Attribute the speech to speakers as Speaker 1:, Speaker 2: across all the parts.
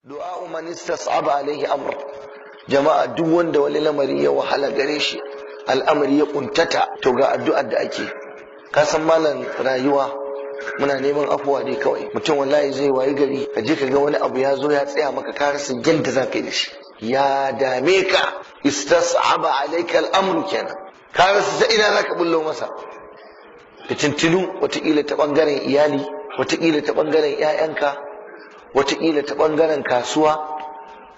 Speaker 1: Du'a man istas'aba alaihi amr. Jama'a, duk wanda wani lamari ya wahala gare shi, al'amari ya kuntata, to ga addu'ar da ake. Ka san malam, rayuwa muna neman afuwa ne kawai. Mutum wallahi zai wayi gari, ka je ka ga wani abu ya zo ya tsaya maka, ka rasa yadda za ka yi da shi, ya dame ka. Istas'aba alayka al'amru kenan, ka rasa ta ina za ka bullo masa. Fitintinu, wataƙila ta ɓangaren iyali, wataƙila ta ɓangaren 'ya'yanka, wataƙila ta ɓangaren kasuwa,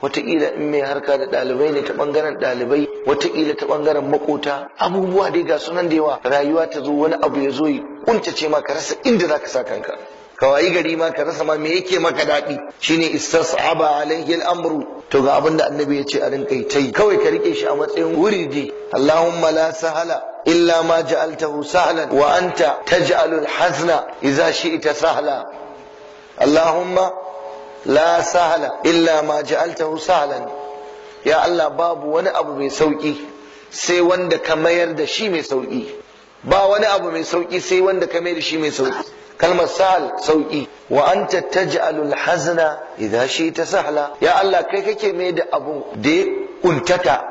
Speaker 1: wataƙila in mai harka da ɗalibai ne ta ɓangaren ɗalibai, wataƙila ta ɓangaren makota, abubuwa dai ga sunan da yawa. Rayuwa ta zo, wani abu ya zo ya kuntace ma, ka rasa inda za ka sa kanka, ka wayi gari ma ka rasa ma me yake maka daɗi. Shine istas'aba alaihi al'amru. To ga abin da Annabi ya ce a rinka yi ta yi, kawai ka rike shi a matsayin wuridi. Allahumma la sahala illa ma ja'altahu sahlan wa anta taj'alul hazna idza shi'ta sahla. Allahumma la sahla illa ma ja'altahu sahlan. Ya Allah, babu wani abu mai sauki sai wanda ka mayar da shi mai sauki. Ba wani abu mai sauki sai wanda ka mayar da shi mai sauki. Kalmar sahal, sauki. Wa anta taj'alul hazna idza shi'ta sahla. Ya Allah, kai kake mai da abu da ya kuntata,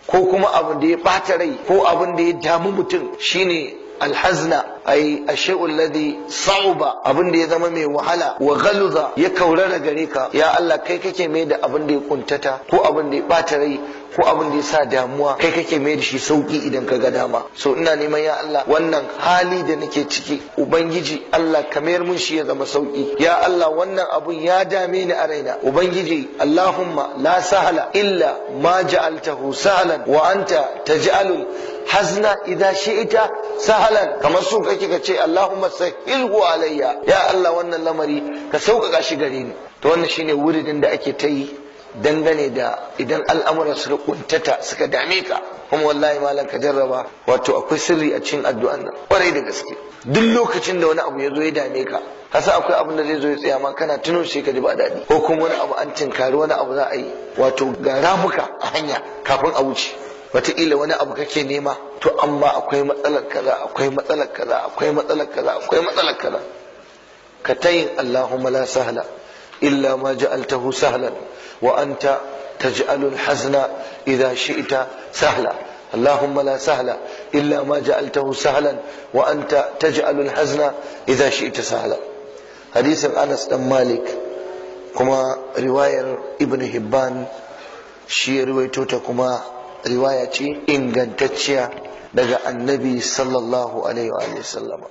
Speaker 1: ko kuma abu da ya bata rai, ko abun da ya damu mutum, shine alhazna, ay ashi'u alladhi sa'uba, abin da ya zama mai wahala, wa ghaluza, ya kaurara gare ka. Ya Allah, kai kake mai da abin da ya kuntata, ko abin da ya bata rai, ko abin da ya sa damuwa, kai kake mai da shi sauki idan ka ga dama. So ina neman, ya Allah, wannan hali da nake ciki, Ubangiji Allah, ka mayar mun shi ya zama sauki. Ya Allah, wannan abun ya dame ni a raina. Ubangiji, Allahumma la sahala illa ma ja'altahu sahlan wa anta taj'alul hazna idza shi'ta sahlan. Kamar so kake ka ce Allahumma sahhilhu alayya. Ya Allah, wannan lamari ka sauƙaƙa shi gare ni. To wannan shine wuridin da ake ta yi dangane da idan al'amuran suka kuntata, suka dame ka. Kuma wallahi malam, ka jarraba, wato akwai sirri a cikin addu'an nan kwarai da gaske. Duk lokacin da wani abu ya zo ya dame ka, kasa akwai abin da zai zo ya tsaya ma, kana tuno shi ka ji ba daɗi, ko kuma wani abu an tinkari wani abu za a yi, wato ga ramuka a hanya kafin a wuce, wataƙila wani abu kake nema, to amma akwai matsalar kaza, akwai matsalar kaza, akwai matsalar kaza, akwai matsalar kaza, ka tayin Allahumma la sahla illa ma ja'altahu sahlan wa anta taj'alul hazna idha shi'ta sahla. اللهم لا سهل إلا ما جعلته سهلا وأنت تجعل الحزن إذا شئت سهلا. حديث أنس بن مالك، كما رواية ابن حبان shi ruwaito ta, kuma riwaya ce ingantacciya daga Annabi sallallahu alaihi wa sallama.